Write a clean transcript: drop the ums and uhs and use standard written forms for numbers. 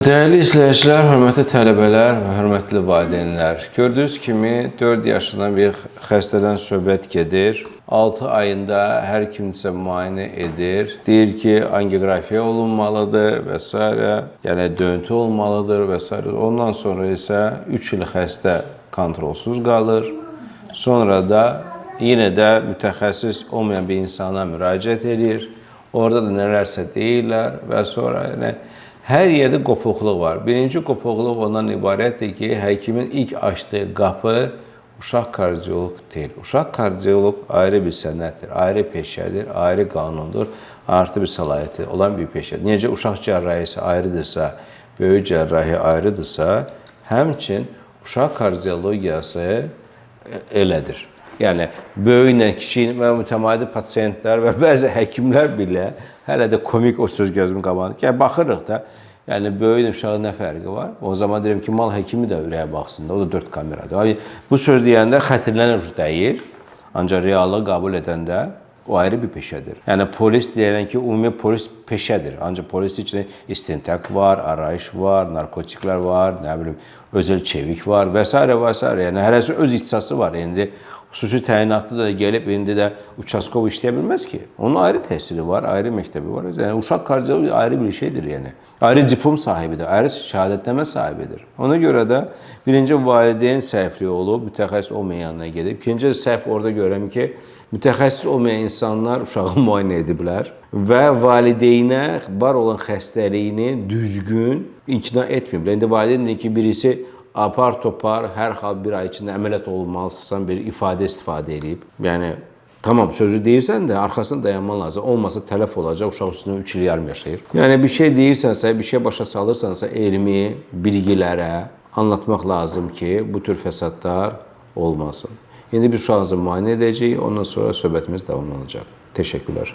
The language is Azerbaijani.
Dəyərli izləyicilər, hörmətli tələbələr və hörmətli valideynlər. Gördüyünüz kimi 4 yaşından bir xəstədən söhbət gedir. 6 ayında hər kimsə müayinə edir. Deyir ki, angioqrafiya olunmalıdır və s. Yəni döyüntü olmalıdır və s. Ondan sonra isə 3 il xəstə kontrolsuz qalır. Sonra da yenə də mütəxəssis olmayan bir insana müraciət edir. Orada da nələrsə deyirlər və sonra yəni hər yerdə qopuqluq var. Birinci qopuqluq ondan ibarətdir ki, həkimin ilk açdığı qapı uşaq kardioloq deyil. Uşaq kardioloq ayrı bir sənətdir, ayrı peşədir, ayrı qanundur, artı bir səlahiyyəti olan bir peşədir. Necə uşaq cərrahisi ayrıdırsa, böyük cərrahi ayrıdırsa, həmçin uşaq kardiologiyası elədir. Yəni böyüklə kiçiyin və mütəmadi pasientlər və bəzi həkimlər belə hələ də komik o söz gözümün qabağında. Yəni baxırıq da, yəni böyüklə uşağın nə fərqi var? O zaman deyirəm ki, mal həkimi də ürəyə baxsın da, o da 4 kameradır. Yəni bu söz deyəndə xətirlənir deyil, ancaq reallığı qəbul edəndə o ayrı bir peşədir. Yəni polis deyirəm ki, ümumi polis peşədir. Ancaq polis içində istintaq var, arayış var, narkotiklər var, nə bilim, özəl çevik var və s. və s. Yəni hərəsi öz ixtisası var. İndi xüsusi təyinatlı da gəlib indi də uçaskov işləyə bilməz ki. Onun ayrı təhsili var, ayrı məktəbi var. Yəni uşaq kardioloji ayrı bir şeydir yəni. Ayrı diplom sahibidir, ayrı şəhadətnamə sahibidir. Ona görə də birinci valideyn səhvliyi olub, mütəxəssis olmayan yanına gedib. İkinci səhv orada görürəm ki, mütəxəssis olmayan insanlar uşağı müayinə ediblər və valideynə var olan xəstəliyini düzgün iqna etməyiblər. İndi valideyn deyir ki, birisi apar topar hər hal bir ay içində əməliyyat olunmalısan bir ifadə istifadə eləyib. Yəni tamam sözü deyirsən də arxasına dayanman lazım. Olmasa tələf olacaq, uşaq üstünə 3 il yarım yaşayır. Yəni bir şey deyirsənsə, bir şey başa salırsansa elmi bilgilərə anlatmaq lazım ki, bu tür fəsadlar olmasın. İndi biz uşağınızı müayinə edəcəyik, ondan sonra söhbətimiz davam olacaq. Təşəkkürlər.